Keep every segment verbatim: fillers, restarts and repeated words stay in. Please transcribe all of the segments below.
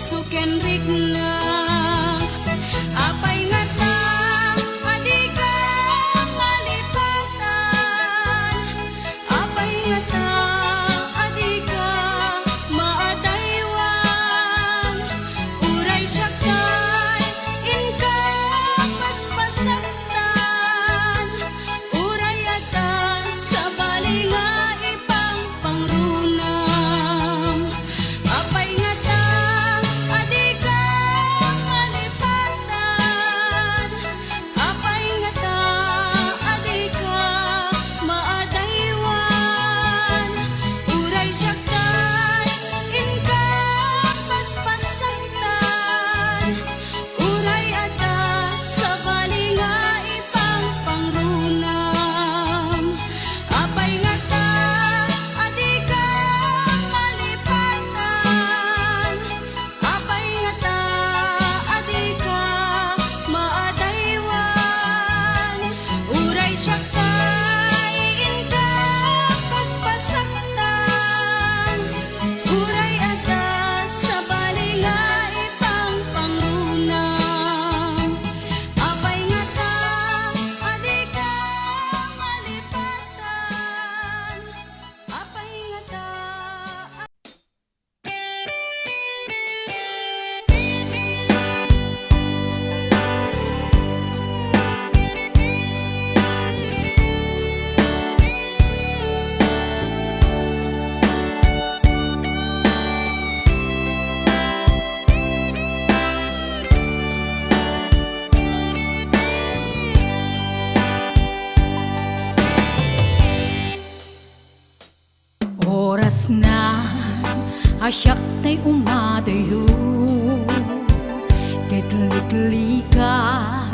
Puso ken rikna. Apay ngata a dika malipatan? Apay ngata a dika maadaywan? Uray siak tay inka paspasaktan. Uray adda sabali nga ipangpangrunam. Apay ngata a dika malipatan? Apay ngata a dika maadaywan? Uray siak tay inka paspasaktan. Uray adda sabali nga ipangpangrunam. Apay ngata a dika malipatan? Apay ngata a dika maadaywan? Uray siak tay inka paspasaktan. Uray adda sabali nga ipangpangrunam. Apay ngata a dika malipatan? Apay ngata a Orasna a siak tay umadayo, ket liklikak,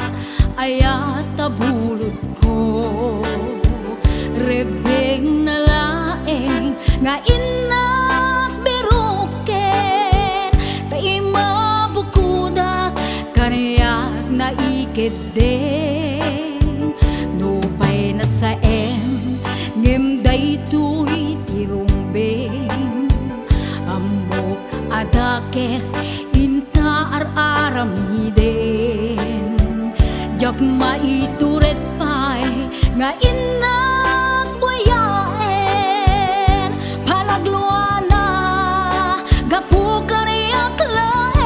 ayat a bulodko. Rebbengna laeng nga innak biroket, ta imabukodak, kaniak naikeddeng. Nupay nasaem, ngem daytoy ti rumbeng. Ammok a dakes inta ar-aramiden. Diak maitured pay nga innak buyaen, palagluana gapu kaniak laeng.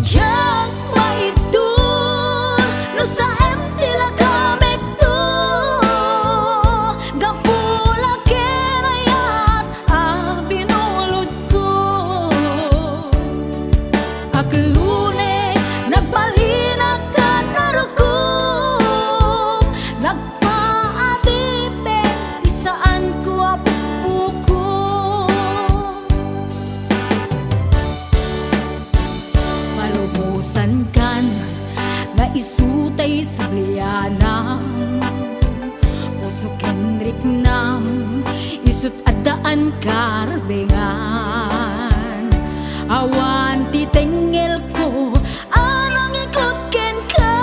Diak maibtur no saem ti lagamekto, gapu la ken ayat a binulodko. Agluneg, nagbalinak ken narukom, nagpaadipek ti saanko a bukbukor. Malubosankan nga isu tay sublianam, puso ken riknam, isut' addaan karbengan. Awan ti tengngelko a nangikot kenka,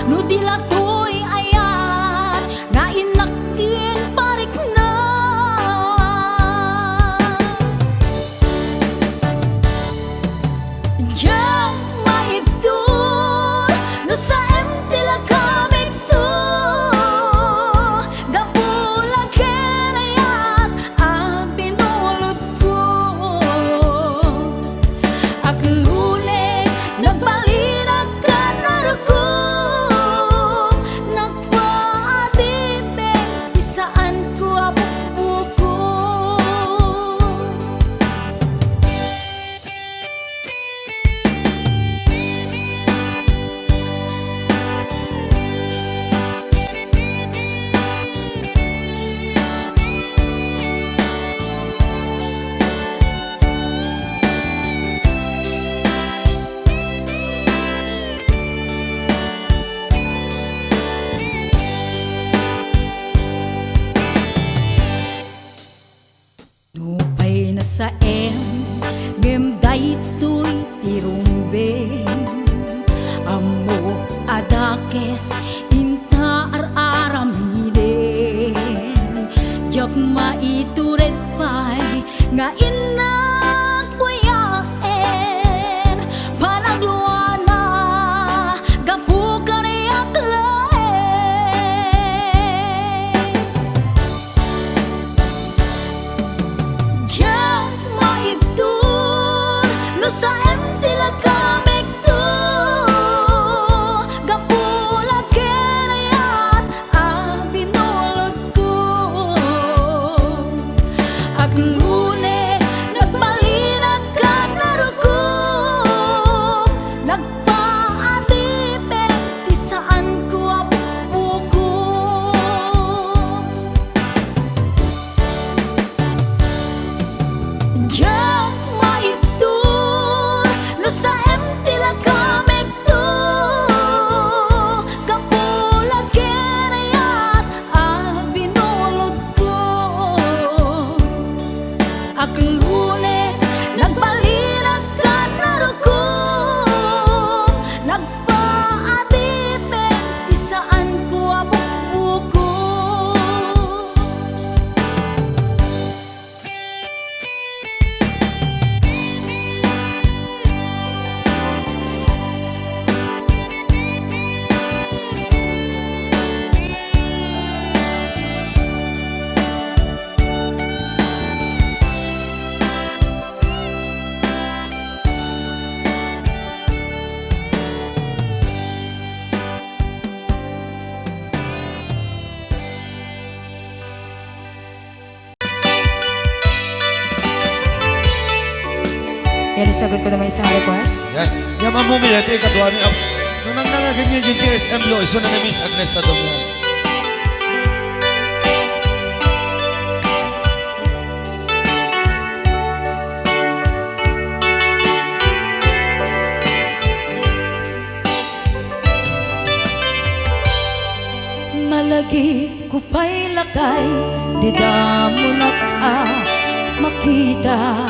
no di la toy ayat nga innak ti pariknam. Diak maibtur no saem ti lagamekto, gapu la ken ayat a binulodko. Agluneg, nagbalinak ken narukom, nagpaadipek ti saanko a bukbukor. Nupay nasaem, ngem daytoy ti rumbeng. Ammok a dakes inta ar-aramiden. Maitured pay nga innak buyaen, panagluana gapu kaniak laeng. Diak maibtur no saem ti lagamekto, gapu la ken ayat a binulodko. Aglune, nagbalinak kat narukom, nagpaadipek ti saanko a bukbukom. Diak maibtur no saem ti lagamekto, gapu la ken ayat a binulodko. Aglune, nagbalinak kat narukom, nagpaadipek ti saanko a bukbukom. Yan, isagot ko naman isang request. Yan. Yan, Ma'am Mumi, ito yung kaduami. Ang, nung nang nalagay niyo yung G S M Lo, iso na ni Miss Agnes sa Domingo. Malagipko pay lakay, dida monak a makita.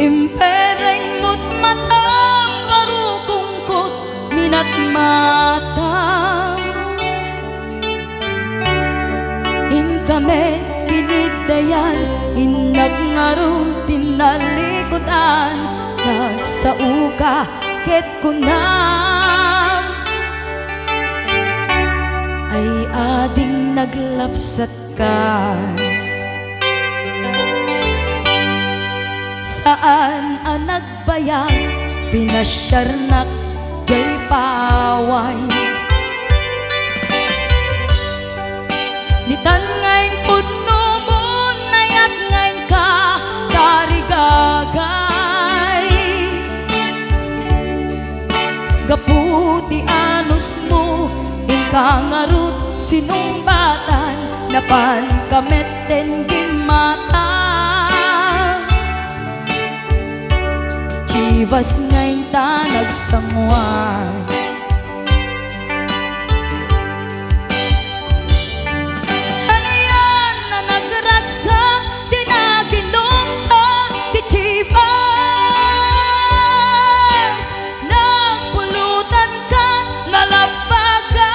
Impereng mo't matam, barukongko't minatmata. Inka met tiniddayan, innak ngarud ti nalikudan, nagsaoka ket kunam, ay ading naglapsatka. Saan a nag- bayag, pinasiarnak jay paway. Ditan nga impudnomon, nayat nga inka tarigagay. Gapu ti anusmo, inka ngarud sinungbatan, napanka met ti gimmata. Chivas nga inta nagsanguan. Anian a nagragsak ti naginumta ti Chivas? Nagpulutan kat nalabbaga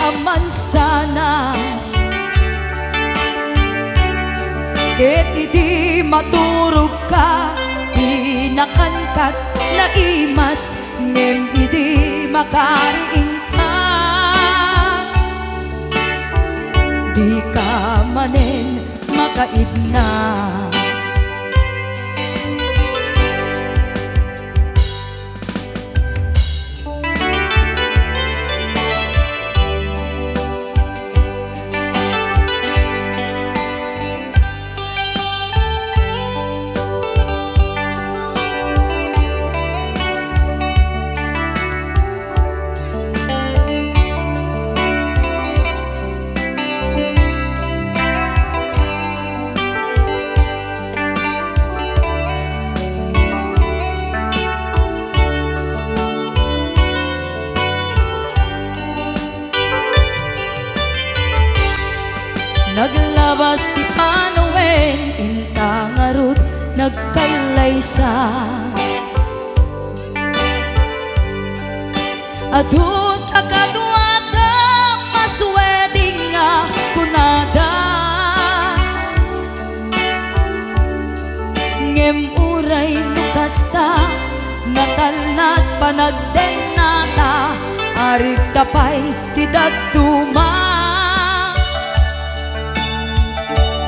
a mansanas. Ket idi maturogka, di nakankat naimas, ngem idi makariingka, dika manen makaidna. Naglabas ti panawen, inta ngarud nagkallaysa. Adu ta kaduada, masuedi nga Alnat panagdennata, arigta pay ti dadduma.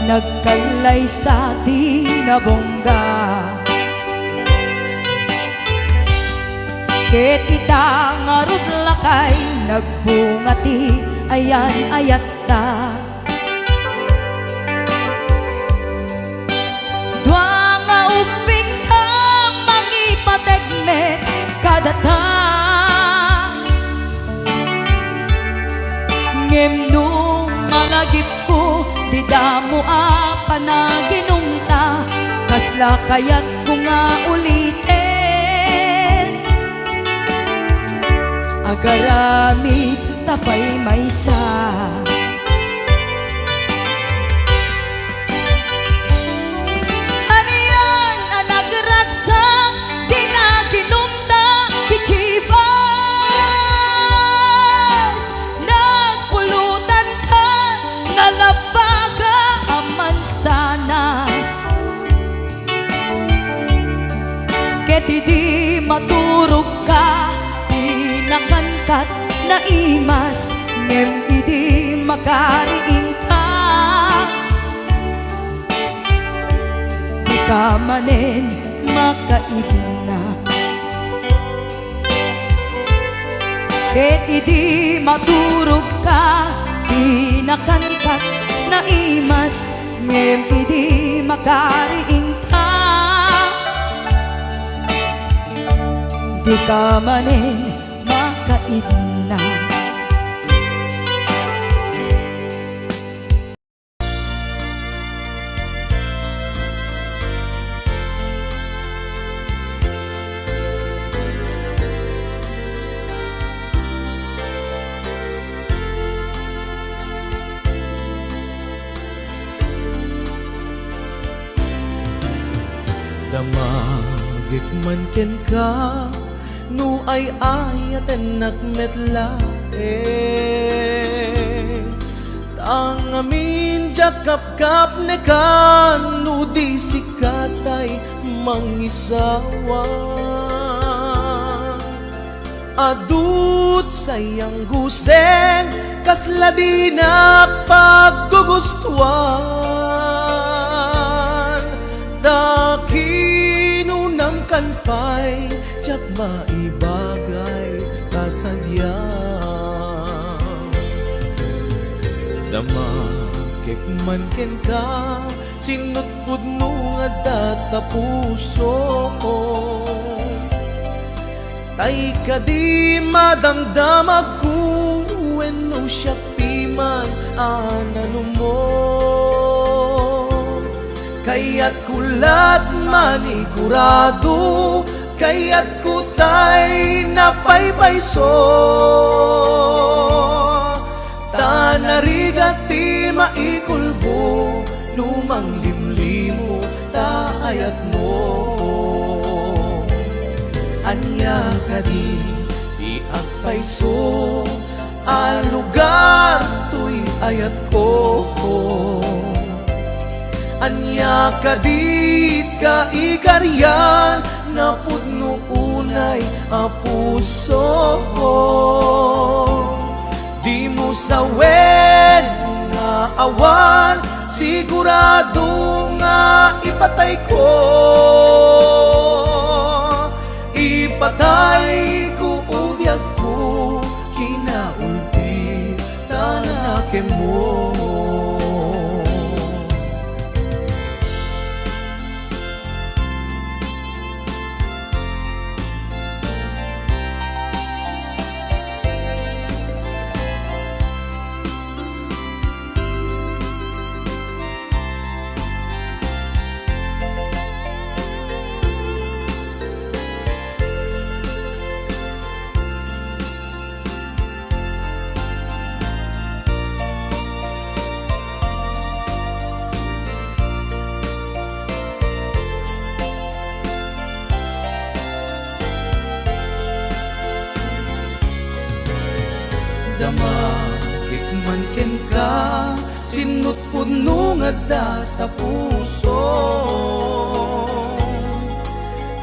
Nagkallaysa ti nabungga. Ket ita ngarud lakay, nagbunga ti ayan-ayatta. Dua nga ubbingta, mangipateg met kadata. Ngem no malagipko, dida ammo a panaginumta, kasla kayatko nga uliten. Agaramidta pay maysa. Anian a nagragsak ti naginumta ti Chivas? Nagpulutanka, nalabaga a mansanas. Ket idi maturogka, ti nakankat naimas, ngem idi makariingka, dika manen makaidna. Ket idi maturogka, di nakankat naimas, ngem idi makariingka, dika manen makaidna. Damagek man kenka, no ay-ayatennak met laeng. Ta ngamin diak kapkapnekan no di sika tay mangisawa. Adut sayang gusen, kasla dinak paggugustuan. Ta kinunam kan pay, diak maibagay ta sadiak. Damagek man kenka, sinutpudno nga adda ta puso. Tay kadi madamdamagko wenno siak piman a nanumo. Kayatko lat manigurado, kayatko tay napaypayso. Ta narigat ti maikulbo no manglimlimo ta ayatmo. Ania kadi ti agpayso a lugar toy ayatko? Ania kadi ti kaikarian a pudno unay a puso? Dimo sawen nga awan sigurado nga ipatayko. Ipatayko o biagko, kinaulbit ta nakemmo. Damagek man kenka, sinutpudno nga adda ta puso.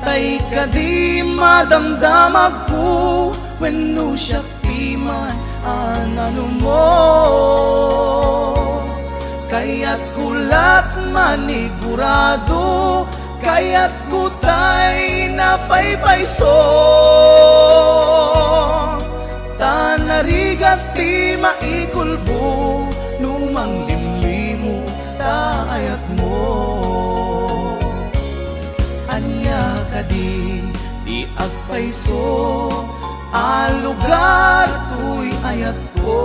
Ta Ay kadi madamdamagko wenno siak ti man a nanumo. Kayatko lat manigurado, kayatko tay napaypayso. Ta narigat ti maikulbo no manglimlimo ta ayatmo. Ania kadi ti agpayso a lugar toy ayatko?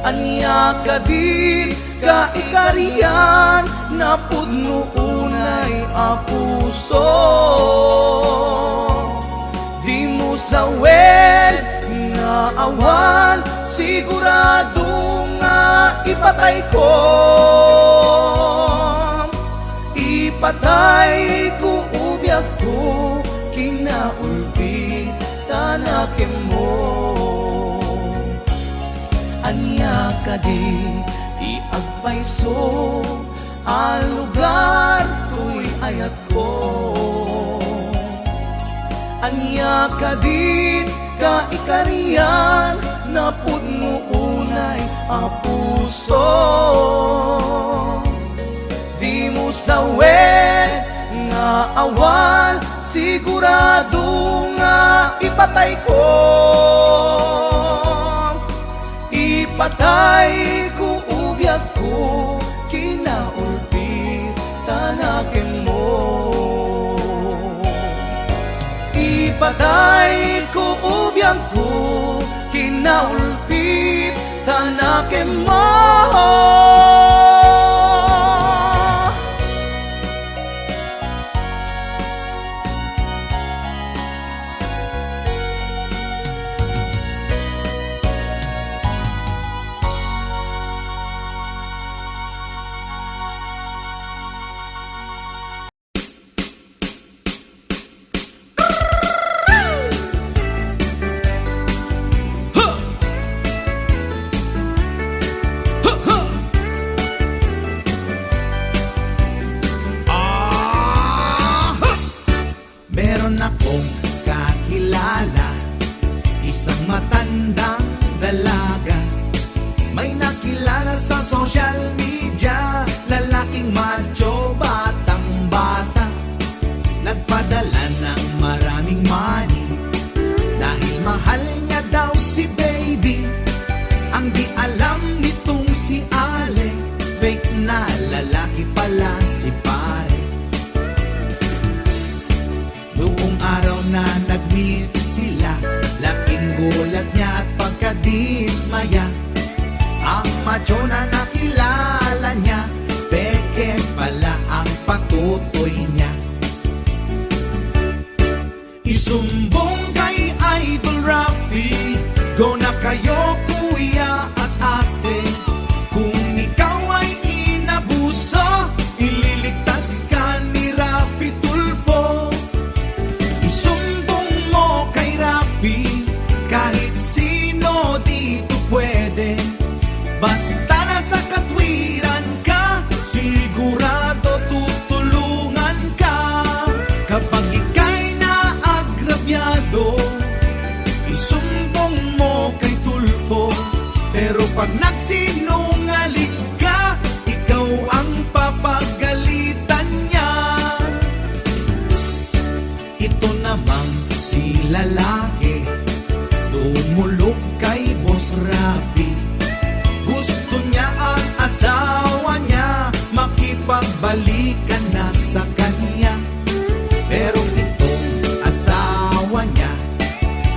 Ania kadi kaikarian napudno unay a puso? Dimo sawen nga awan sigurado nga ipatayko. Ipatayko o biagko, kinaulbit ta nakemmo. Ania kadi ti agpayso a lugar toy ayatko? Ania kadi kaikarian napudno unay a puso? Dimo sawen nga awan sigurado nga ipatayko. Ipatayko o biagko, kinaulbit ta nakemmo. Ipatayko o biagko, kinaulbit ta nakemmo. Meron akong kakilala, isang matandang dalaga. May nakilala sa social media, lalaking macho, batang-bata. Nagpadala ng maraming money dahil mahal niya daw si baby. Ang di alam nitong si Ale, fake na lalaki pala si pare. Noong araw na nag-meet sila, laking gulat niya at pagkadismaya. Ang macho na nakilala niya, peke pala ang patutoy niya. Isumbong kay Idol Rafi, go na kayo kuya at ate. Kung ikaw ay inabuso, ililigtas ka ni Rafi Tulfo. Isumbong mo kay Rafi, kahit sino dito pwede. Basta nasa katwiran ka, sigurado tutulungan ka. Kapag ika'y naagrabyado, isumbong mo kay Tulfo. Pero pag nagsinungaling ka, ikaw ang papagalitan niya. Ito namang si lalaki, dumulog kay Boss Rafi. Gusto niya ang asawa niya, makipagbalikan na sa kanya. Pero itong asawa niya,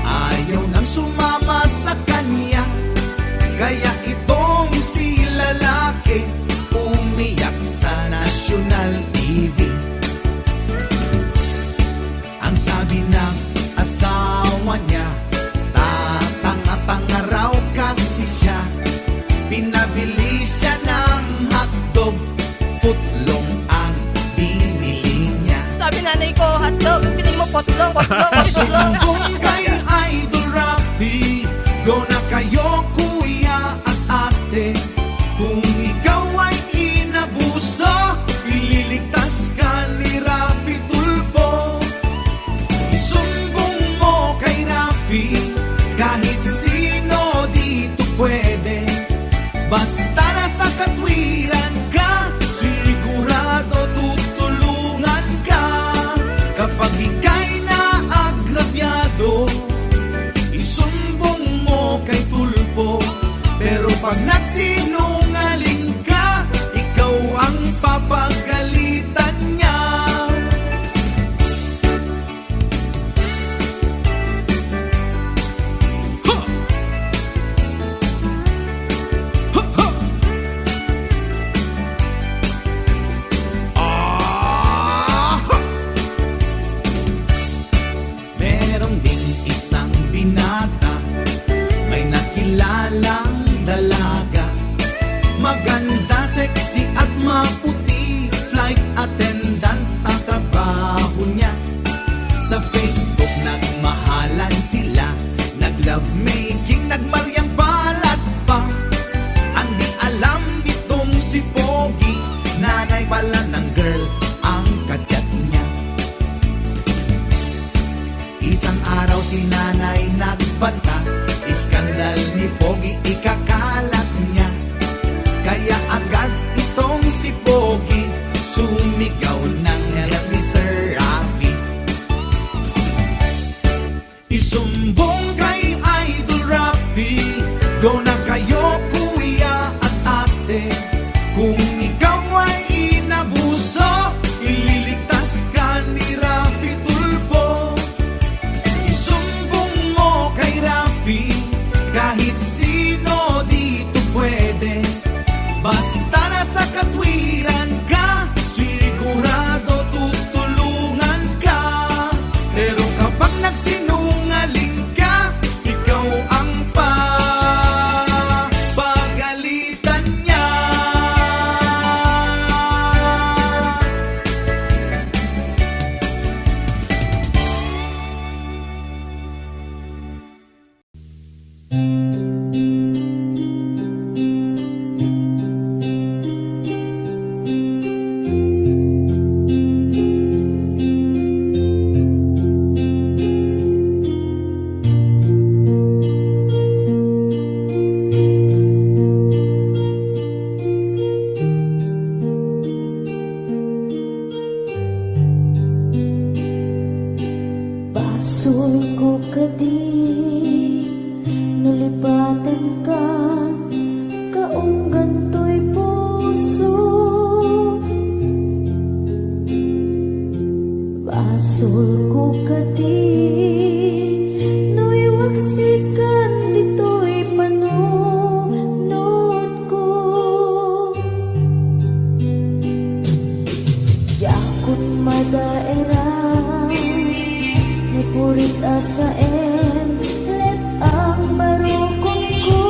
ayaw nang sumama sa kanya. Kaya itong si lalaki, umiyak sa national T V. Ang sabi ng asawa niya, tatanga-tanga raw kasi siya. Pinabili siya ng hotdog, footlong ang binili niya. Sabi nanay ko, "Hotdog." Ang pinili mo, potlong, potlong, potlong. Isumbong kay Idol Rafi, go na kayo, kuya at ate. Kung ikaw ay inabuso, ililigtas ka ni Rafi Pwede. Basta nasa katwiran ka, sigurado tutulungan ka. Kapag ika'y naagrabyado, isumbong mo kay Tulfo. Pero pag nagsinungaling ka, ikaw ang papagalitan niya. Ha! Ha, ha! Ah! Ha! Meron ding isang binata, may nakilalang dalaga. Maganda, sexy at maputi, flight attendant ang trabaho niya. Sa Facebook nagmahalan sila, nag-lovemaking, nagmaryang palad pa. Ang di alam nitong si Pogi, nanay pala ng girl ang ka-chat niya. Isang araw si nanay nagbanta, iskandal ni Pogi ikakalat niya. Kaya agad itong si Pogi, sumigaw ng, "Help me, Sir Rafi." Isumbong kay Idol Rafi, go na kayo, kuya at ate. Kung ikaw ay inabuso, ililigtas ka ni Rafi Tulfo. Isumbong mo kay Rafi, kahit sino dito pwede. Basta nasa katwiran ka, sigurado tutulungan ka. Pero kapag nagsinungaling ka, ikaw ang papagalitan niya. Basolko kadi no lipatenka, kaunggan toy puso. Basolko kadi no iwaksikan ditoy panunotko. Diakon madaerang ni puris a saem, let ang barukonko.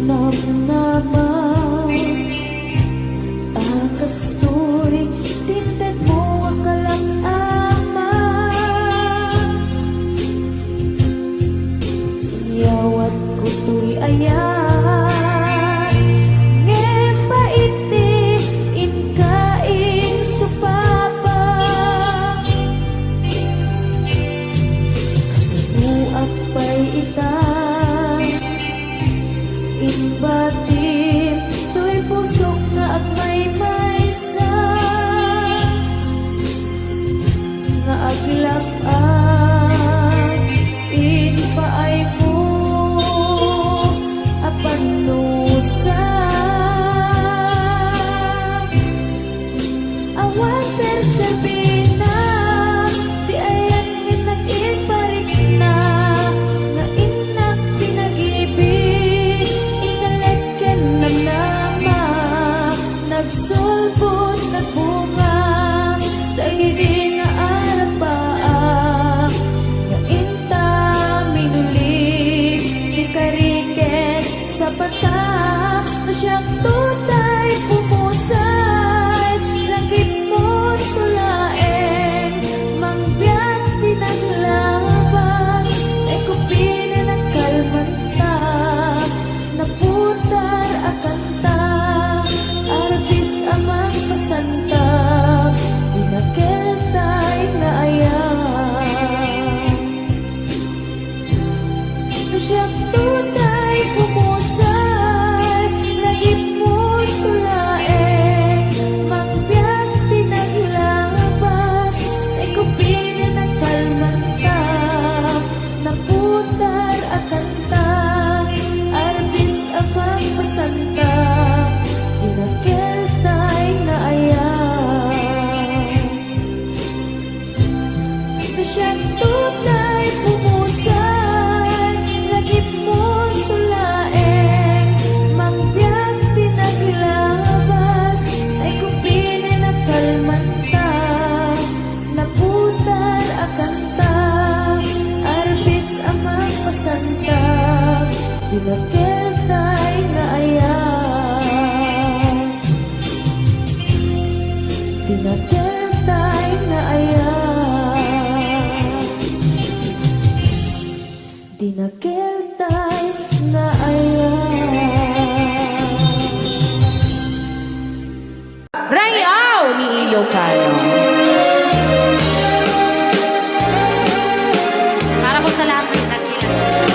Namnama a kastoy ti intedmo a kalak-ama. Inyawatko toy aya, ngem pait ti inkaing supapa. Kasapuak pay ita, imbatim toy pusok nga agmaymaysa, nga aglap-ak impaaymo a pannusa. Awan serserbina ti ayan nga innak imparikna, nga innak pinag-ibig, intalek ken namnama, nagsulbod, nagbunga dagidi nga arapaak, nga inta minulik ti kari ken sapata. No siak toy tay pumusay, langipmo to laeng mangbiag ti naglabas, ay kupinen a kalmanta, naputar a kanta, arbis a mangpasanta, dinakel tay nga aya. No siak toy tay pumusay, langipmo to laeng mangbiag ti naglabas, ay kupinen a kalmanta, naputar a kanta, arbis a mangpasanta, dinakel tay nga aya. Siak toy tay pumusay, langipmo to laeng mangbiag ti naglabas, ay kupinen a kalmanta, naputar a kanta, arbis a mangpasanta, dinakel tay nga aya. Dinakel tay nga aya. Dinakel tay nga aya. Rayaw ni Ilocano. Para po sa lahat ng nagkilala.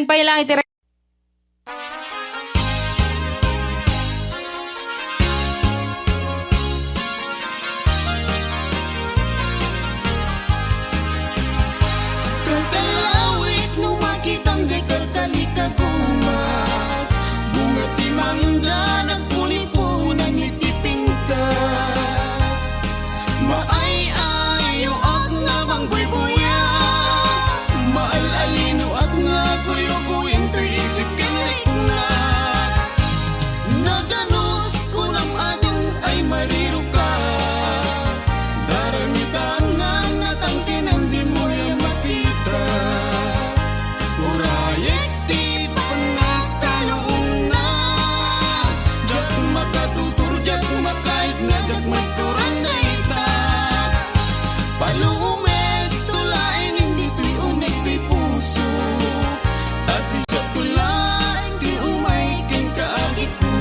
pay lang iti Kalkalawit no makitam, diay kalkalikagumak. Bunga ti mangga, nagpunipunan iti pingkas. Maay-ayoak nga mangbuybuya, maal-alinoak nga guyuguyen toy isip ken riknak. Naganus, kunam, adun ay mariruka. Darang ita nga natangkenan, dimo aya makita. Urayek ti pannakaluomna. Diak makatutur, diak makaitna, diak magturan dayta. Palumek to laeng, ditoy unek ti puso. Ta siasio to laeng ti umay kenka, agikko.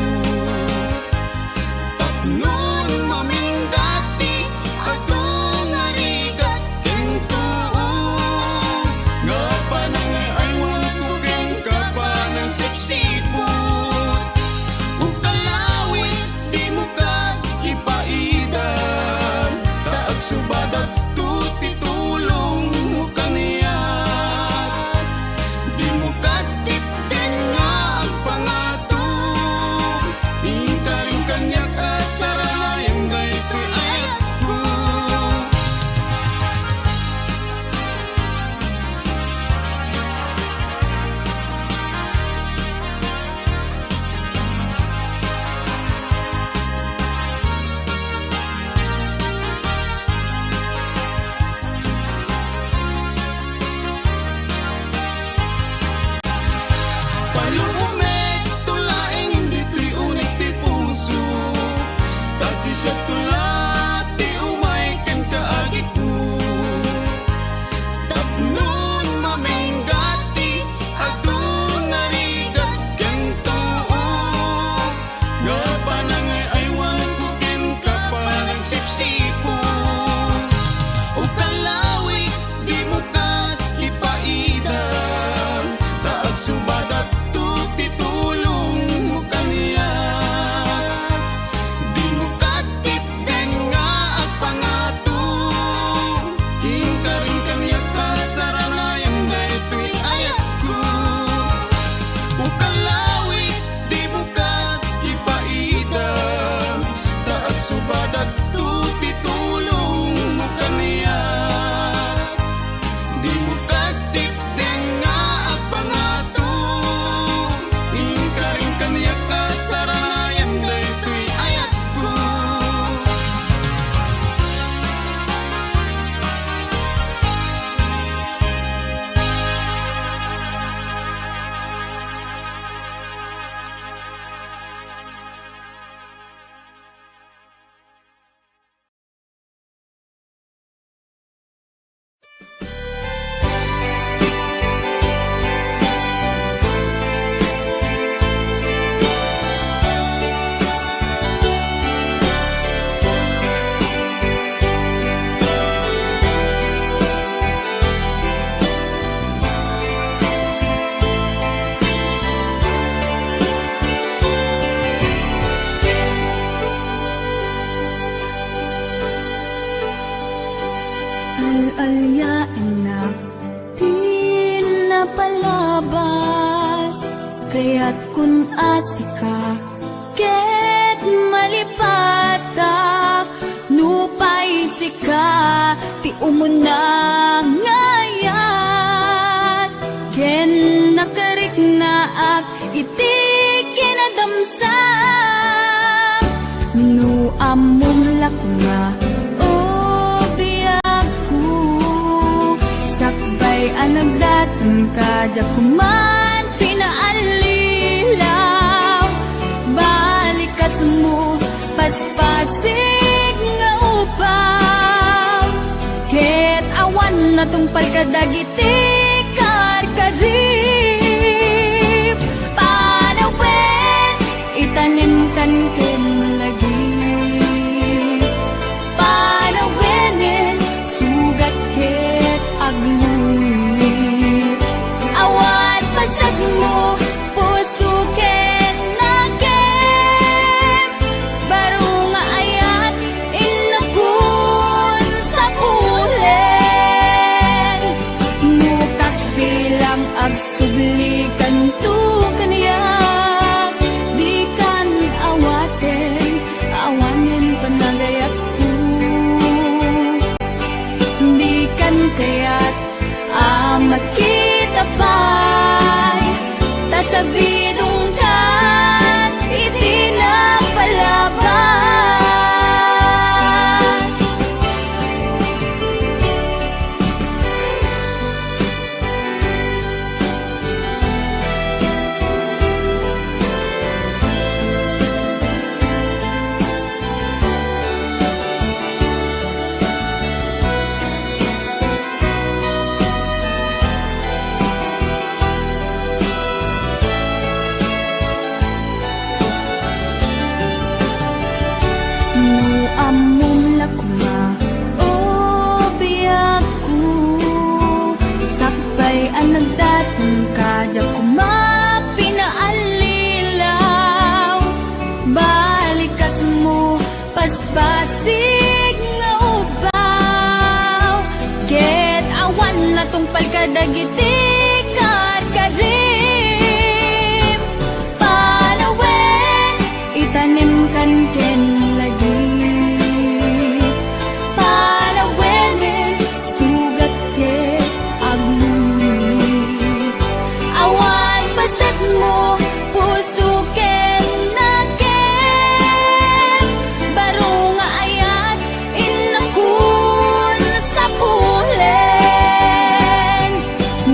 Tapno mamingga ti adu nga rigat ken too, nga panangay-aywanko kenka, panangsipsiput. O kalawit, dimo ket ipaidam, ta agsubadak to ti tulongmo kaniak. Dimo ket itden nga agpangato, inkarim kaniak a saranayan daytoy ayatko. Palumek to laeng ditoy unek ti puso, ta siasio to la ti umay kenka, agikko. Tapno mamingga ti adu nga rigat ken too, nga panangay-aywanko kenka, panangsipsiput. O kalawit, dimo ket ipaidam, ta agsubadak to ti tulongmo kaniak. Dimo ket itden nga agpangato, inkarim kaniak a saranayan daytoy ayatko. O kalawit, dimo ket ipaidam, ta agsubadak to ti tulongmo kaniak. Dimo ket itden nga agpangato, inkarim kaniak a saranayan daytoy ayatko. Al-aliaennak ti napalabas, kayatkon a sika ket malipatak, nupay sika ti umuna nga ayat, ken nakariknaak iti kinadamsam. No ammom la koma, o biagko, sakbay a nagdatonka, diak man pinaallilaw. Balikasmo, paspasig nga upaw, ket awan natungpal kadagiti karkarib. Panawen, itanimkan ken malagip. Panawenen, sugat ket agluib. Awan pasa Mo puso ken nakem, baro nga ayat, innakon sapulen. No kas bilang agsubli kanto kaniak, dikan awaten, awanen panagayatko. Dikan kayat a makita pay, ta sabidongkan iti napalabas. No ammom la koma, o biagko, sakbay a nagdatonka, diak koma pinaallilaw. Balikasmo, pasbasig nga ubbaw, ket awan natungpal kadagiti karkarim. Panawen, itanimkan ken lagip. Panawenen, sugat ket agnoni. Awan pasetmo, puso ken nakem, baro nga ayat, innakon sapulen.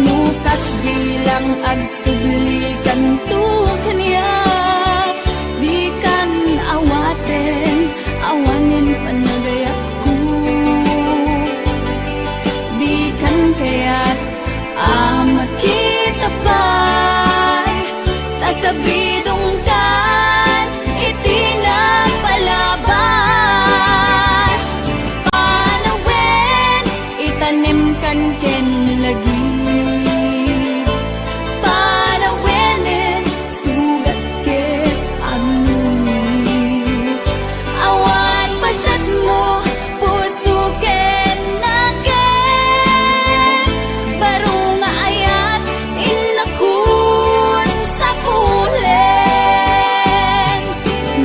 No kas bilang agsubli kanto kaniak, dikan awaten, awanen panagayatko. Dikan kayat a makita pay, ta sabidongkan iti napalabas. Panawen, itanimkan ken lagip. Panawenen, sugat ket agnoni. Awan pasetmo, puso ken nakem, baro nga ayat, innakon sapulen.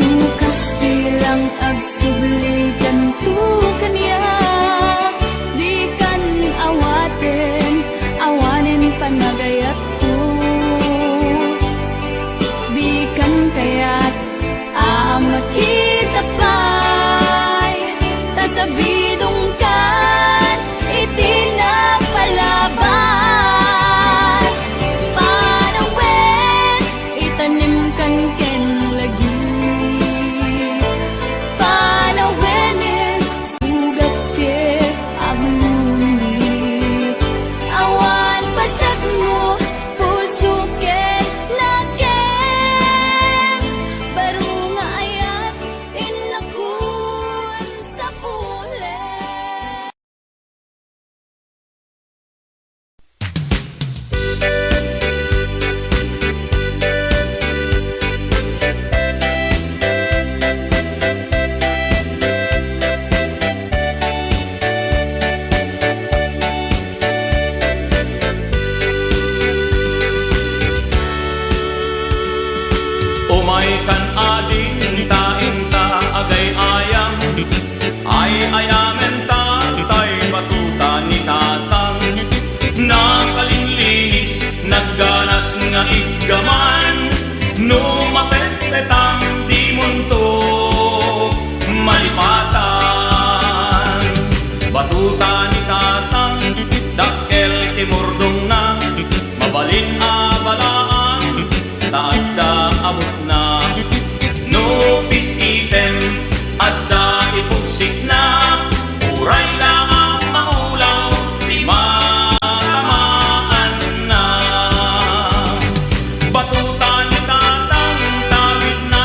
No kas bilang agsubli kanto kaniak, dikan awaten, awanen panagayatko. Dikan kayat a makita pay, ta sabidongkan iti napalabas. Panawen, itanimkan ken lagip. Panawenen, sugat ket agnoni. Awan pasetmo, puso ket nakem, baro nga ayat, innakon sapulen. Umay kan ading ta inta agay-ayam. Ay-ayamen ta tay batuta ni Tatang. Nakalinlinis, nagganas nga iggaman. No mapetpetam, dimonto malipatan. Batuta ni Tatang, dakkel ti murdongna. Mabalin a balaan, ta adda abutna. No pis-item, adda ipugsikna. Uray da a maulaw ti matamaanna. Batuta ni Tatang, tawidna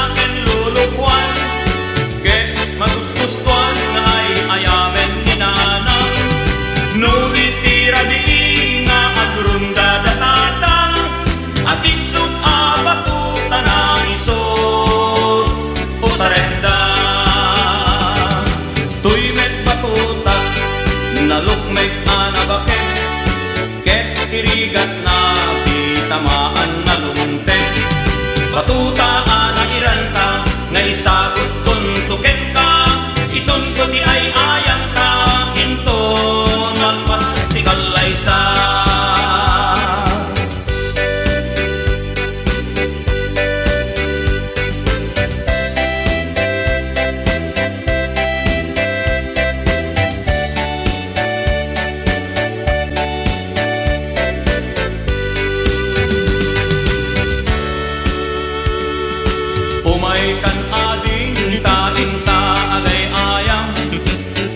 Lumteg. Batuta a nairanta, nga isagutkonto kenka, isunto ti ay-ayanta, inton malpas ti kallaysa. Umaykan ading ta inta agay-ayam,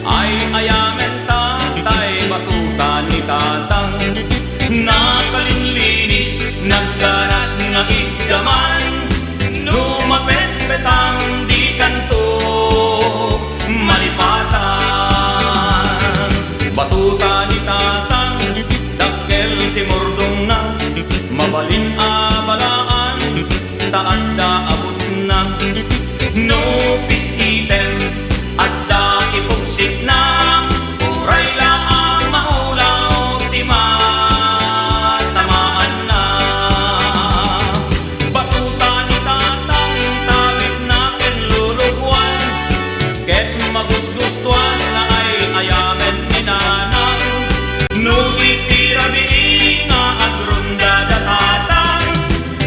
ay-ayamen ta tay batuta ni Tatang. Nakalinlinis, nagganas nga iddaman, no mapetpetang dikanto malipatan. Batuta ni Tatang, dakkel ti murdongna, mabalin a balaan, ta adda abutna. No piskitem, adda ipugsikna, uray la a maulaw ti matamaanna. Batuta ni Tatang, tawidna ken lulukuan, ket magusgustuan nga ay-ayamen ni Nanang. No iti rabii nga agrundada Tatang,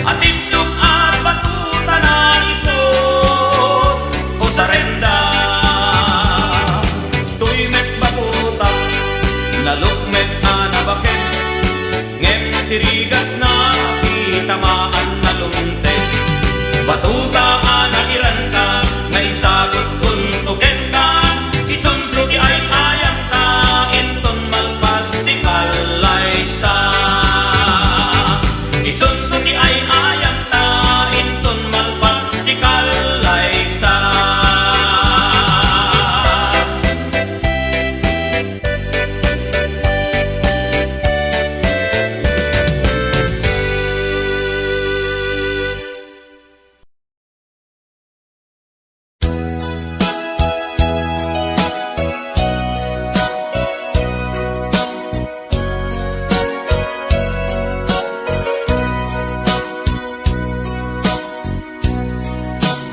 atibdok a batuta na isu, usarenda. Toy met batuta, nalukmet a nabaket, ngem ti rigatna, ti tamaan na lumteg. Batuta a nairanta, nga isagutkonto kenka, isunto ti ay-ayanta, inton malpas ti kallaysa. Isunto ti ay-ayanta, inton malpas ti kallaysa.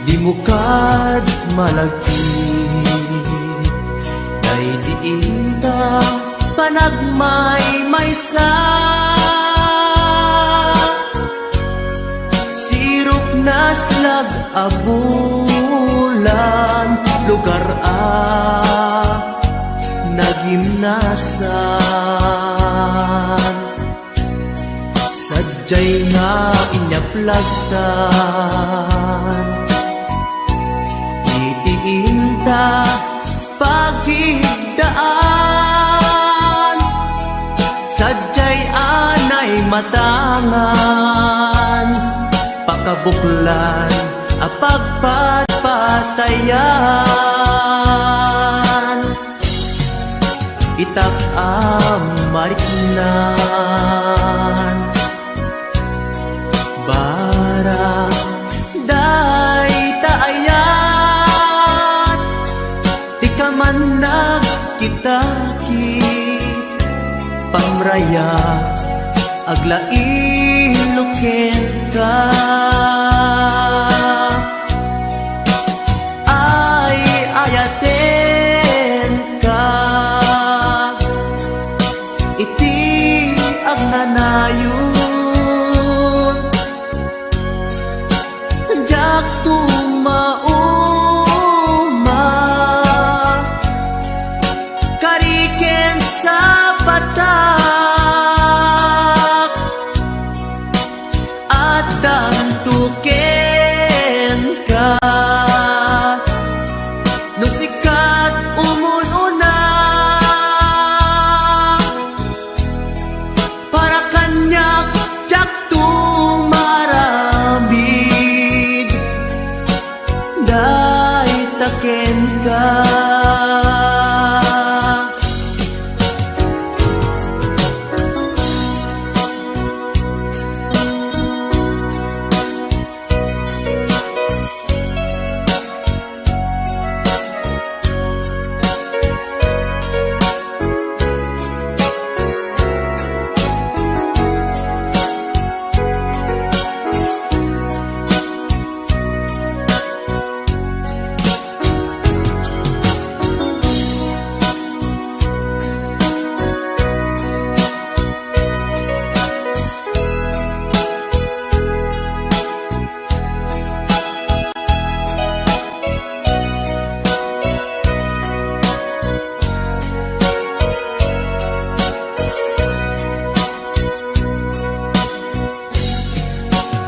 Dimo kad malagip, daydi inta panagmaymaysa. Sirok naslag a bulan, lugar a nagimnasan. Sadiay nga inyaplastan iti inta pagidaan. Sadiay a naimatangan, pakabuklan a pagpatpatayan. Itak a mariknan, barang dayta ayat, ti kaman nagkitakit, pamraya, aglailo kenka. Ay-ayatenka iti agnanayon. Diak tumauma, kari ken sapatak. Addanto kenka, no sika ti umun-una. Para kaniak, diakto maaramid dayta kenka.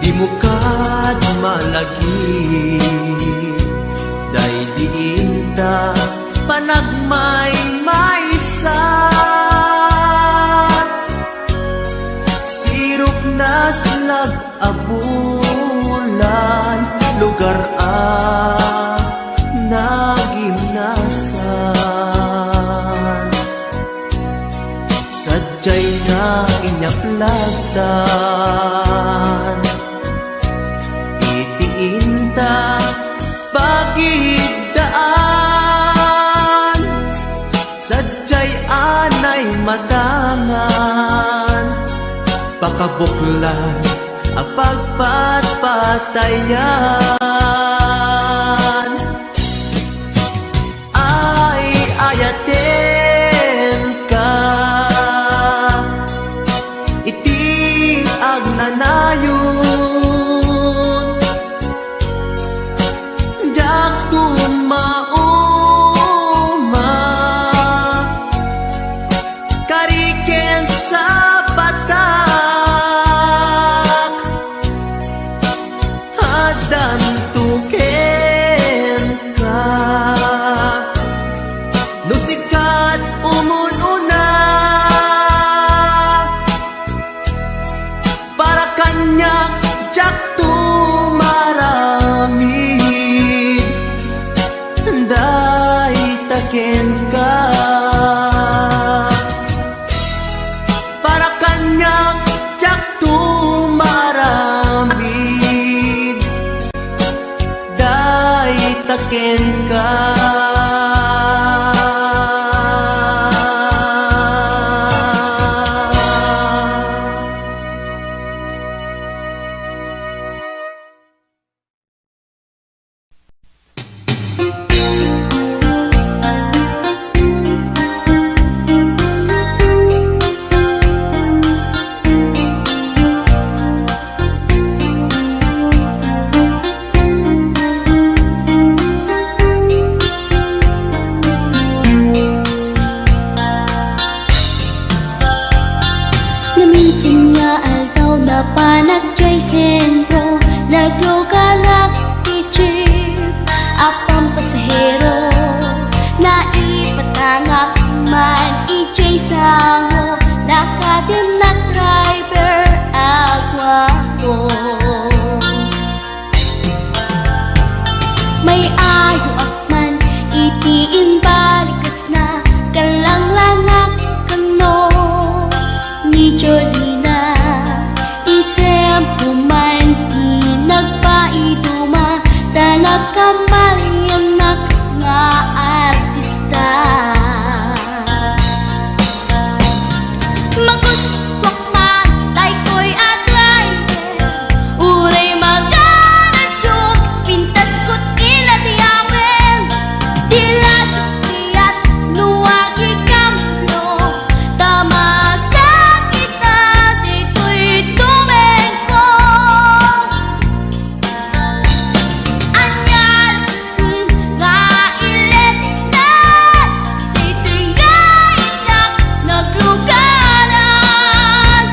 Dimo kad malagip, daydi inta panagmaymaysa. Sirok na slag a bulan, lugar a nagimnasan. Sadiay nga inyaplatdan iti inta pagiddaan. Sadiay anay matangan, pakabuklan a pagpatpatayan. Ay, ayatenka iti agnanayon. Diak tumauma, kari ken sapatak, addanto kenka. No sika ti umun-una, para kaniak diak tumaramid, dayta kenka. Para kaniak diak tumaramid, dayta kenka. Naminsan nga aldaw, napanak jay sentro, naglugarak ti jeep a pampasahero. Naipatangak man ijay sango, nakadimnak driver a guapo. May-ayoak man iti imbalikesna, kallanglangak kano ni Jolina. Isemko man ti nagpaiduma, ta nakamaliannak nga artista. Magustuak man daytoy a driver, uray magaradio, pintasko ti nadiamen. Di la diak no agikambio, ta masakit a ditoy tumengko. Ania nga iletnan, ditoy nga innak naglugaran.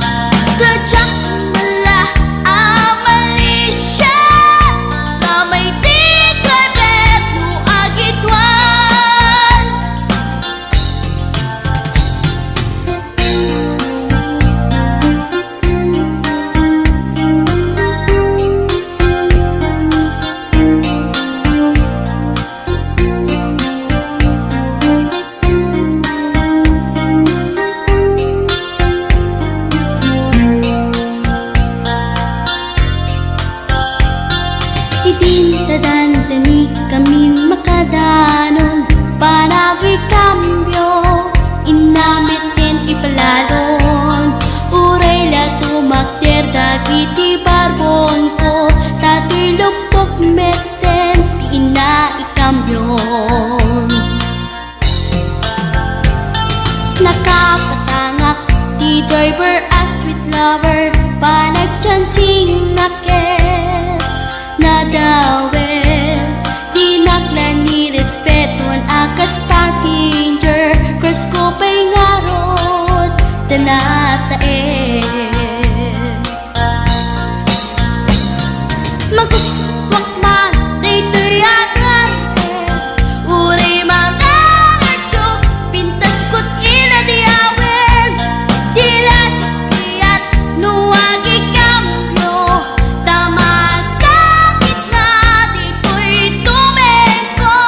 Kadiak mala a malisia, ta may ti driver no agituan. Idin ta dandanikami makadanon, panagikambio, inna metten ipalalon. Uray la tumakder dagiti barbonko, ta toy luppok metten ti inna ikambion. Nakapatangak ti driver a sweet lover, panagchancingna ket nadawel. Dinak la nirespetuan a kas passenger, crush ko pay ngarud ta nataen. Wakman daytoy a ngarem, uray manangityo, pintaskot ina ti awit, dila ti kayat no agikambio, ta masakit na ditoy tumengko.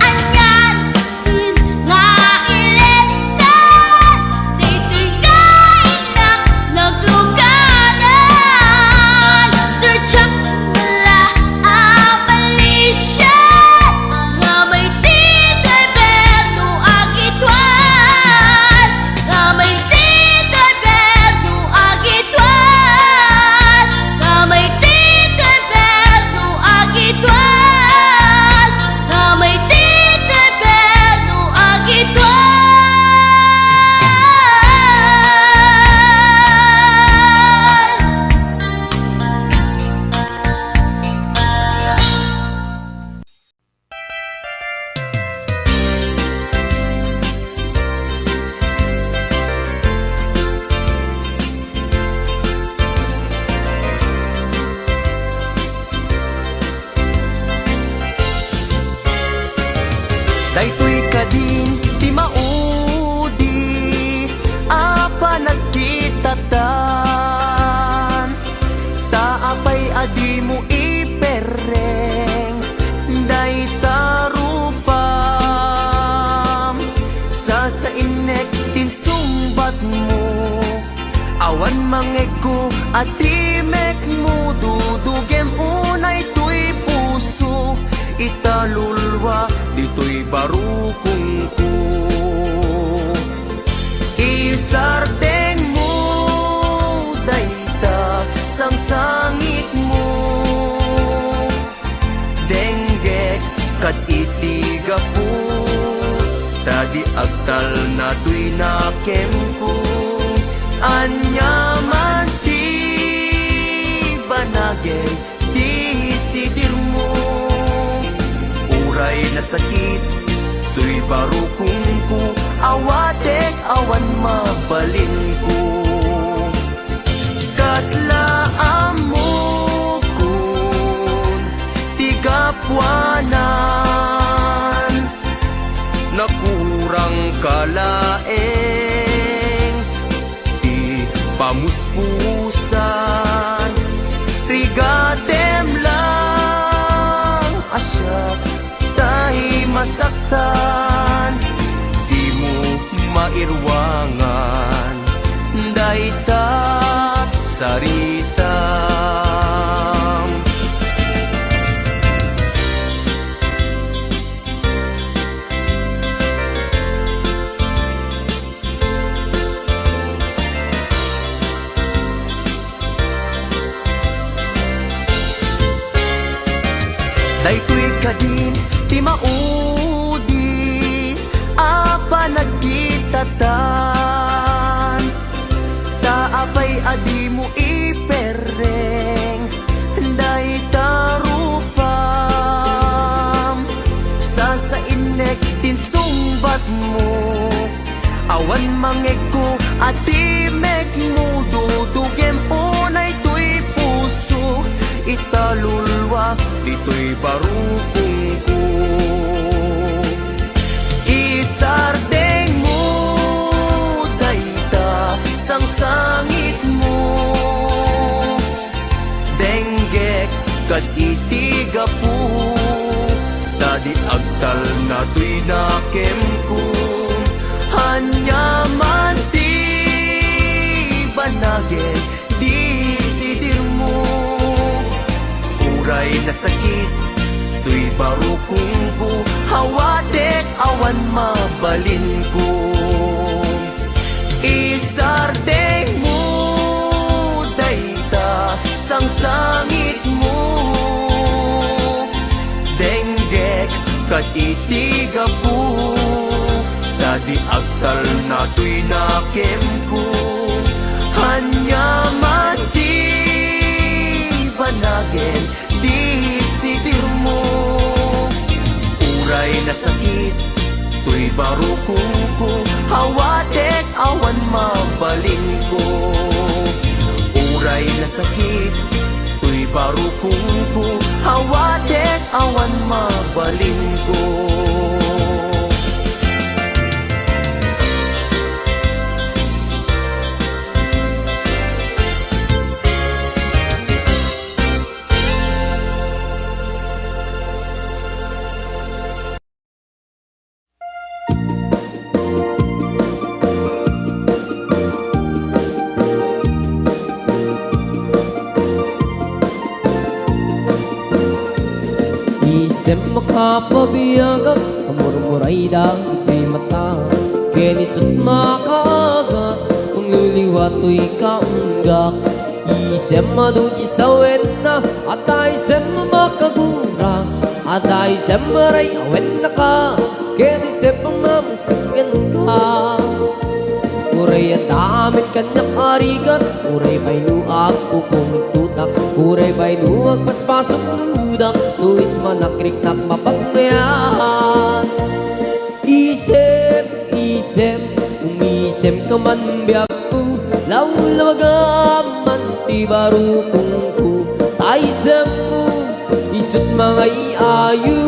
Anian nga iletna, ditoy nga innak nagluganan. Diak met la a malisia, nga may ti driver no agituan, nga may ti driver no agituan, nga may ti driver no agituan, nga may ti driver no agituan. Daytoy kadin ti maudi a panagkitatan, ta apay a dimo iperreng dayta rupam? Sasainnek ti insungbatmo. Awan mangegko a timekmo, dudugem unay toy puso, italulwa ditoy barukongko. Isardengmo dayta sangsangitmo. Denggek kad iti gapu, ta di agtalna toy nakemko. Aniaman ti banagen ti sidirmo. Uray nasakit toy barukongko, awatek awan mabalinko. Kasla ammokon ti gapuanan, nakurangka laeng ti pamuspusan. Rigatem lang a siak tay masaktan, dimo mairuangan dayta saritam. Daytoy kadin ti maudi a panagkitatan, ta apay a dimo iperreng dayta rupam? Sasainnek ti insungbatmo. Awan mangegko a timekmo, dudugem unay toy puso, italulwa ditoy barukongko. Isardengmo dayta sangsangitmo. Denggek kad iti gapu, ta di agtalna toy nakemko. Aniaman ti banagen ti sidirmo. Uray nasakit toy barukongko, awatek awan mabalinko. Isardengmo dayta sangsangitmo. Denggek kad iti gapu, ta di agtalna toy nakemko. Aniaman ti banagen ti sidirmo. Uray nasakit toy barukongko, awatek awan mabalinko. Uray nasakit Rukongko, awatek awan mabalinko. Isem a kapabiagak, amurmuray dagiti mata, ken isut' makaagas, mangliliwa toy kaunggak. Isem adu ti sawenna, adda isem a makagura, adda isem a ray-awennaka, ken isem a mamusket kenka. Uray adda amin kaniak a rigat, uray pay no agpupungtotak, uray pay no agpaspasuknodak, no ismanak riknak mapagngayat. Isem, isem, umisemka man biagko, lawlawagam man ti barukongko, ta isemmo, isut' mangay-ayo,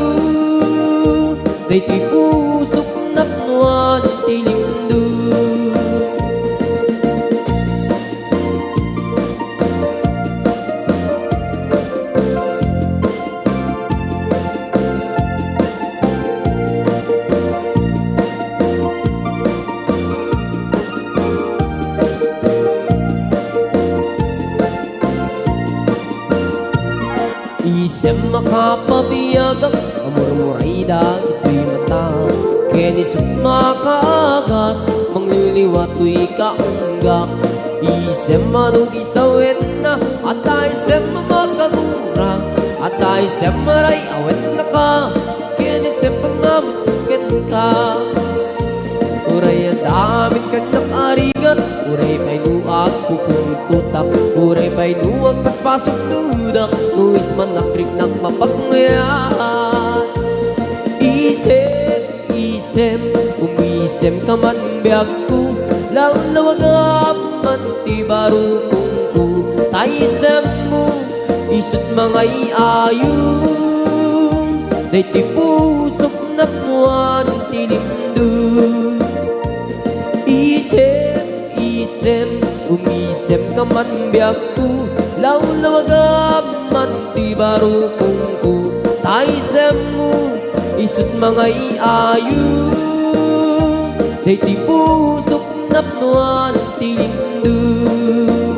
daytoy pusok napnoan ti limdum. Isem a kapabiagak, amurmuray dagitoy mata, ken isut' makaagas, mangliliwa toy kaunggak. Isem adu ti sawenna, adda isem a makagura, adda isem a ray-awennaka, ken isem a mamusket kenka. Uray adda amin kaniak a rigat, uray pay no agpupungtotak, uray pay no agpaspasuknodak, no ismanak riknak mapagngayat. Isem, isem, umisemka man biagko, lawlawagam man ti barukongko, ta isemmo, isut' mangay-ayo, daytoy pusok napnoan ti limdum. Isem, isem, umisemka man biagko, lawlawagam man ti barukongko, ta isemmo, isut' mangay-ayo, daytoy pusok napnoan ti limdum.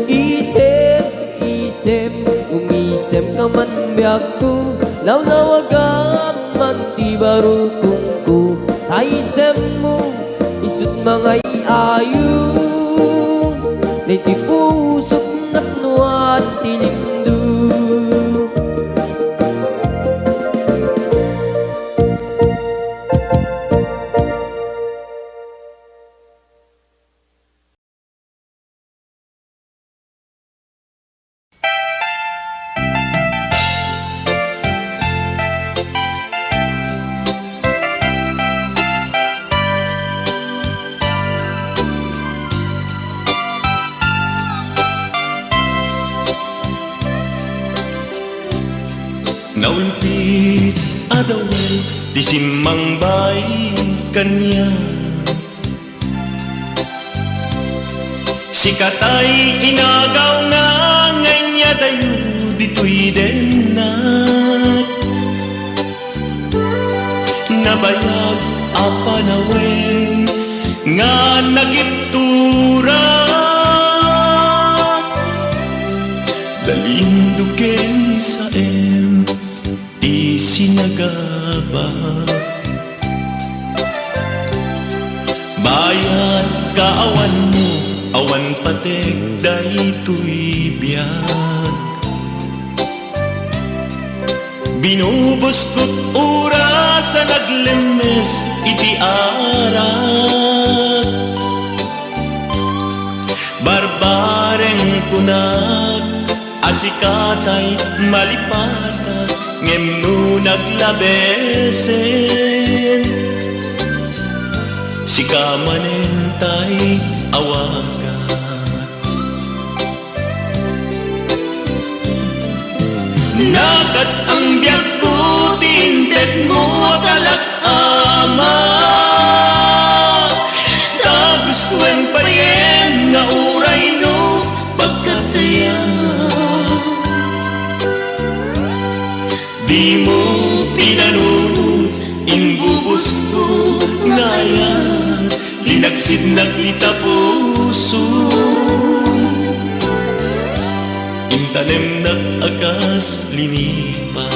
Isem, isem, umisemka man biagko, lawlawagam man ti barukongko, ta isemmo, isut' mangay-ayo, daytoy pusok napnoan ti limdum. Naulpit a dawel ti simmangbay kaniak. Sika tay inagaw nga ania dayo ditoy dennak. Nabayag a panawen nga nagitturak. Dalinduken saem ti sinagaba. Bayat ka awanmo, awan patek daytoy biag. Binubuskot oras a naglemmes iti arak. Barbareng kunak a sika tay malipatak, ngem no naglabesen, sika manen tay awagak. Nakasang biagko ti intedmo a kalak, Ama. Dagus wen payen nga uray no pagkatayan. Dimo pinanunot, imbubosko nga ayat, linaksidnak ti tapuso. Intanemnak a kas linipa.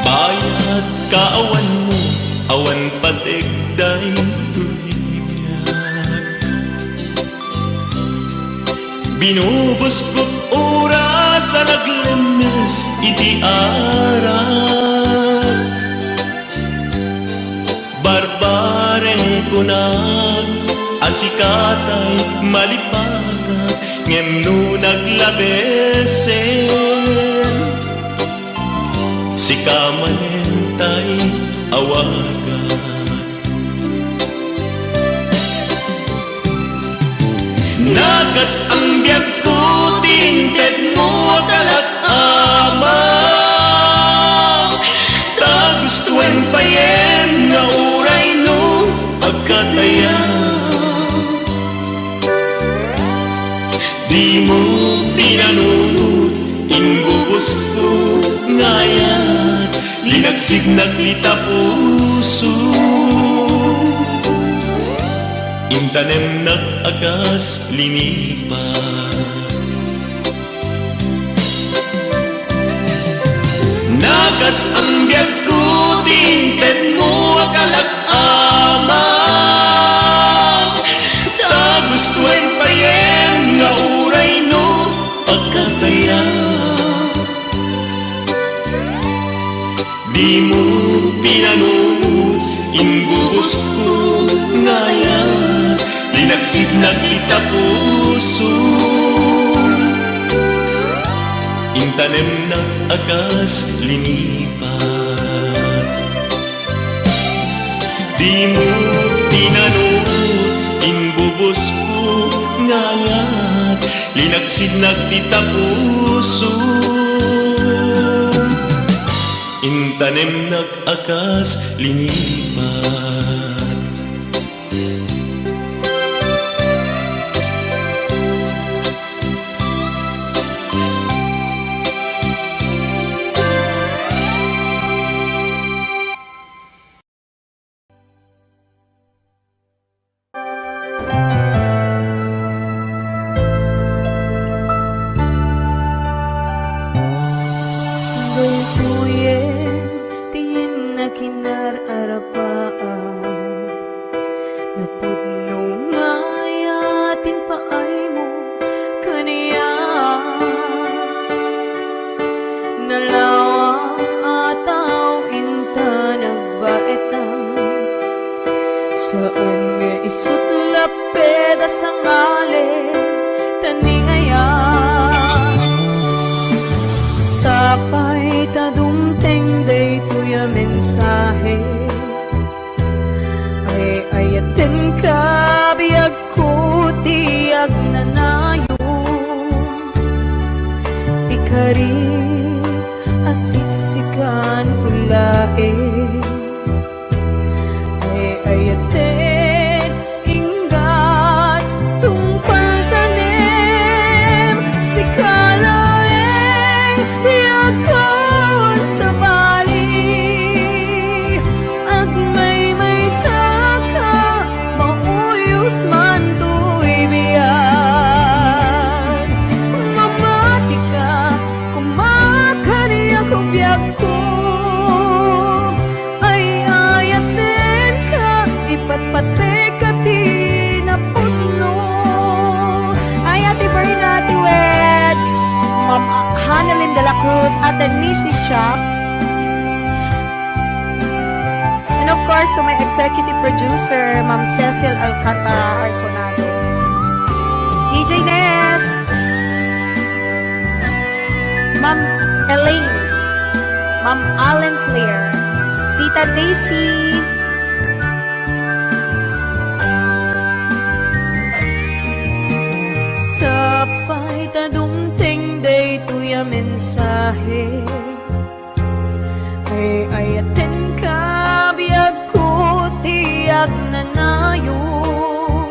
Bayat kaawanmo, awan pateg daytoy biag. Binubuskot oras a naglemmes iti arak. Barbareng kunak a sikatay malipatak, ngem no naglabesen, sika manen tay awagak. Nakasang biagko ti intedmo a kalak, Ama. Dagus wen payen nga uray no agkatayan. Dimo pinanunot, imbubosko nga ayat, linaksidnak ti tapuso. Intanemnak a kas linipa. Nakasang biagko ti intedmo a kalak, Ama. Dagus wen payen nga uray no pagkatayan. Dimo pinanunot, imbubosko nga ayat, linaksidnak ti tapuso. Intanemnak a kas linipa. Dimo pinanunot, imbubosko nga ayat, linaksidnak ti tapuso. Intanemnak a kas linipa. Daytoyen ti nakinar-arapaam. Napudno nga ayat ti impaaymo kaniak. Nalawa a tao inta nagbaetan. Saan nga isut' lapped a sangalen ta ni ayat. Sapay ta dumteng daytoy a mensahe. Ay-ayatenka, biagko ti agnanayon. Pikarit a siksikanto laeng. Ay-ayaten, inggan, tungpal tanem, sika laeng, biagkon sabali. Agmaymaysaka, mauyos man toy biag. Mamatika, koma kaniak, biagko. Stars to my executive producer, Ma'am Cecil Alcantara Arconado. D J Des, Ma'am Elaine, Ma'am Allen Claire, Tita Daisy. Sapay ta dumteng daytoy a mensahe. Ay-ayatenka, biagko ti agnanayon.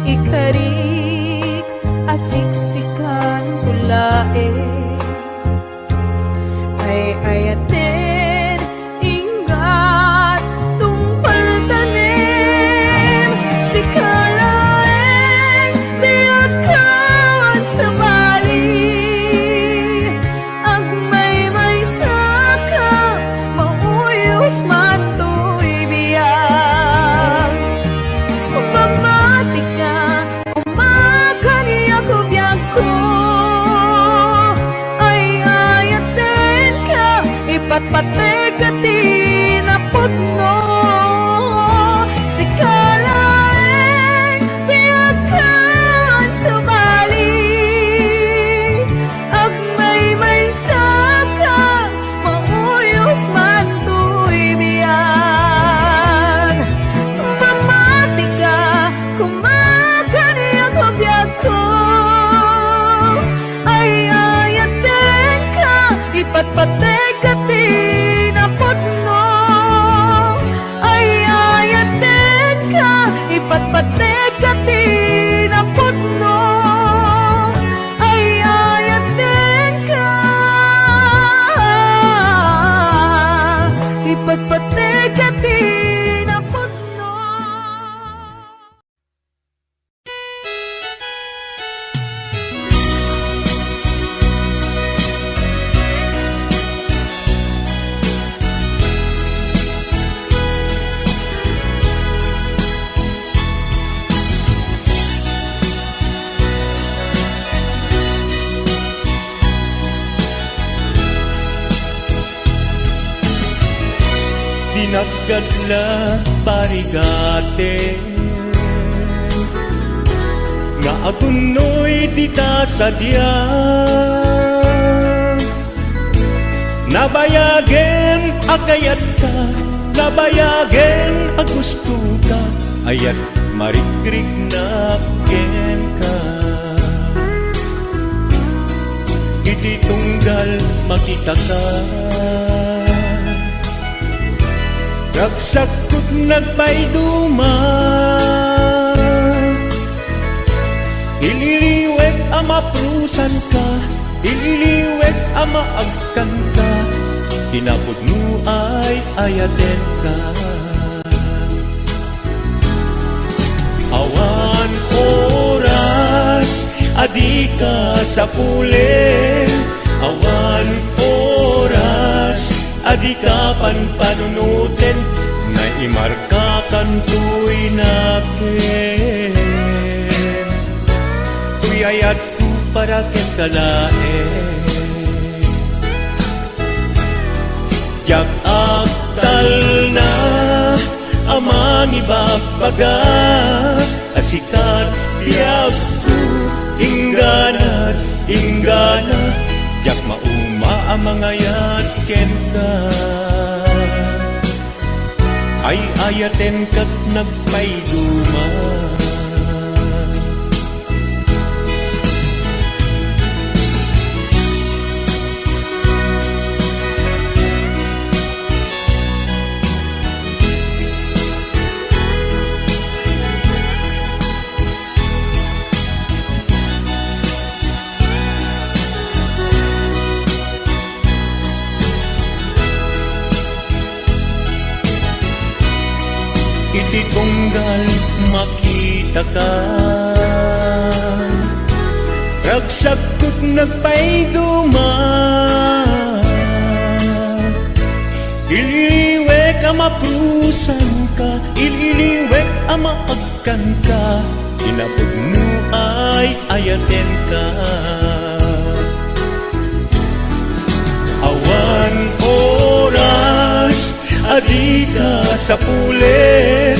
Ikarik a siksikan ko laeng. Ay-ayaten, inggat tungpal tanem. Sika laeng, biagko a sabali. Agmaymaysaka, mauyos man toy biag. Mamatika, kumakaniak biagko. Ay-ayatenka, ipatpateg ti napudno. Sika laeng, biagko a sabali. Agmaymaysaka, mauyos man toy biag. Mamatika, kumakaniak biagko. Ay-ayatenka, ipatpateg ti napudno. Ay-ayatenka, ipatpateg ti napudno. Ay-ayatenka, ipatpateg ti napudno. Dinaggadla, parigaten, nga agunnoy dita sadiak. Nabayagen a kayatka, nabayagen a gustoka, ayat marikriknak kenka. Iti tunggal makitaka, ragsakko nagpaiduma. Ililiwek a maprusanka, ililiwek a maagkanka, ti napudno ay ayatenka. Awan oras a dika sapulen, awan oras a dika panpanunuten, naimarkakan toy naken. Uyayatko para kenka laeng. Diak agtalna a mangibagbaga a sikat biagko, inggana, inggana, diak mauma a mangayat kenka. Ay-ayatenka ket nagpaiduma. Iti tunggal makitaka, ragsakko nagpaiduma. Ililiwek a maprusanka, ililiwek a maag- kanka, inapudno ay ayatenka. Awan oras a dika Sapulen,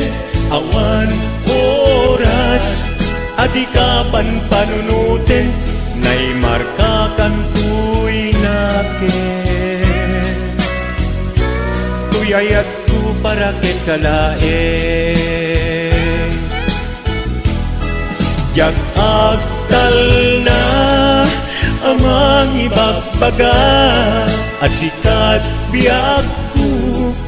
awan oras a dika panpanunuten, naimarkakantoy naken. Tuyayat ko para kenka laeng. Diak agtalna a mangibagbaga a sika ti biagko,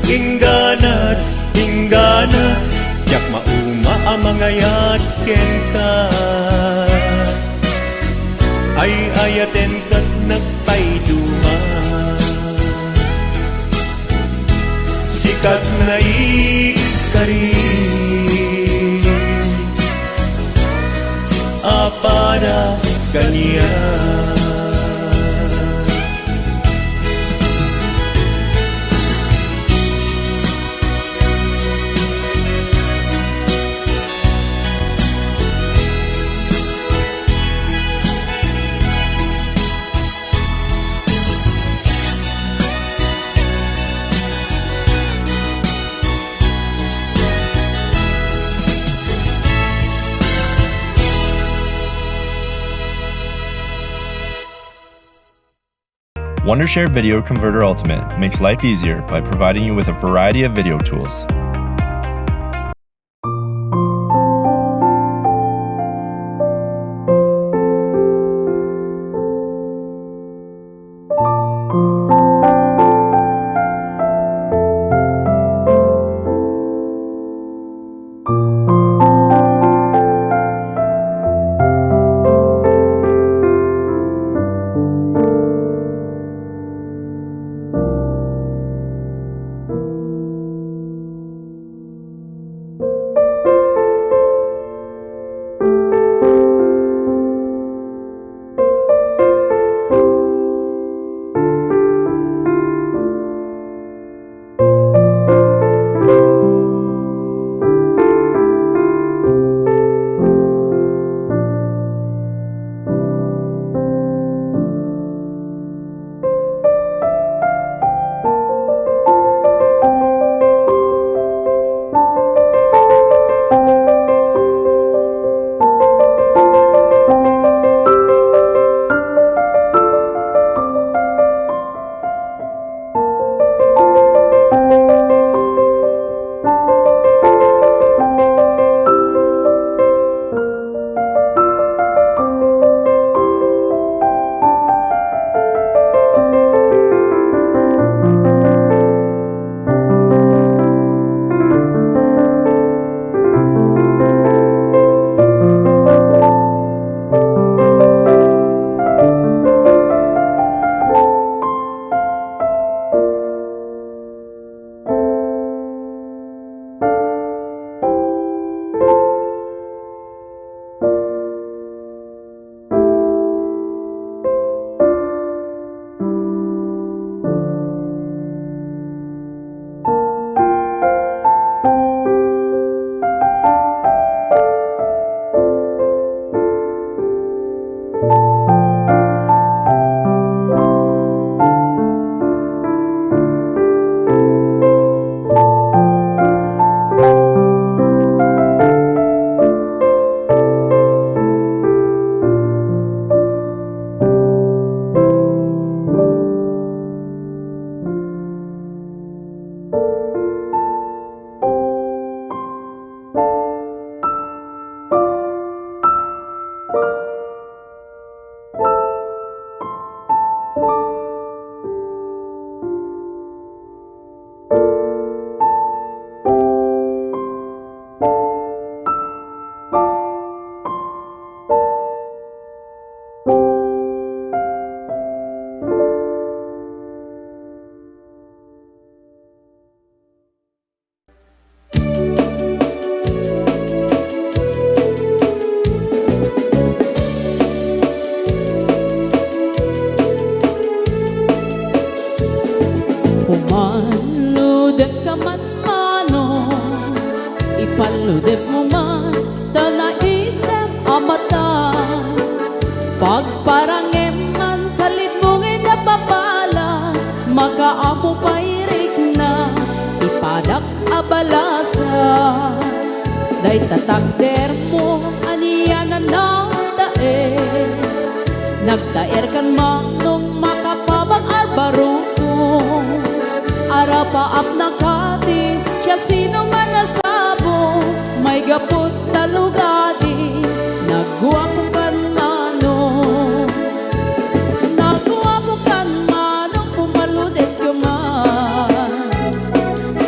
inggana, inggana, diak mauma a mangayat kenka. Ay-ayaten ket nagpaiduma. Sika ti naikari a para kaniak. Wondershare Video Converter Ultimate makes life easier by providing you with a variety of video tools. Pumalludek ka man, manong, ipalludekmo man ta naisem a mata. Pagparangem man, kalitmo nga napapala, makaammo pay rikna, ipadak a balasa. Dayta takdermo, ania a nagtaer? Nagtaerkan manong makapabag-ar barukong. Arapaapna kadi, siasinoman a sabo, maigaput ta lugadi, nagguapokan manong. Nagguapokan manong, pumaludetkaman.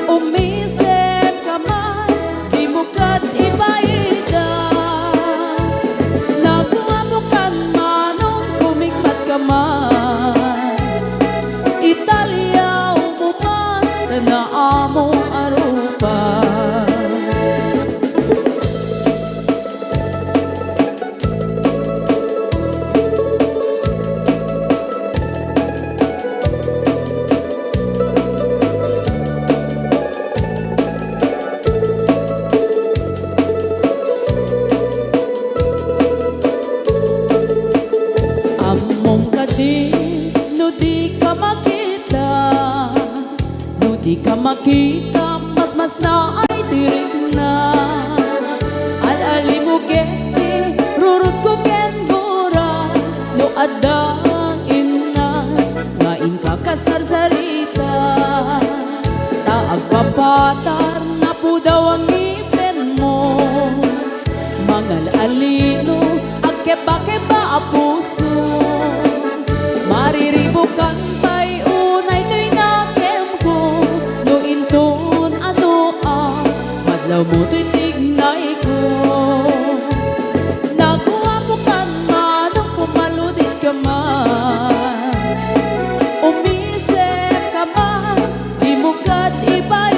Umisipkaman, dimo ket ibaida. Nagguapokan manong, kumikmatkaman. Italiawmo man ta naamong a rupa. Ammom kadi no dika makita? No dika makita, masmasnaay ti rikna. Al-alimo ketdi, rurutko ken gura, no adda innas nga inka kasarsarita. Ta agpapatar, napudaw a ngipenmo. Mangal-alino, agkebakeba a puso. Mariribukan pay unay toy nakemko, no inton adu a madlawmo toy tignayko. Naguapokan manong, pumaludetkaman. Umisipkaman, dimo ket iba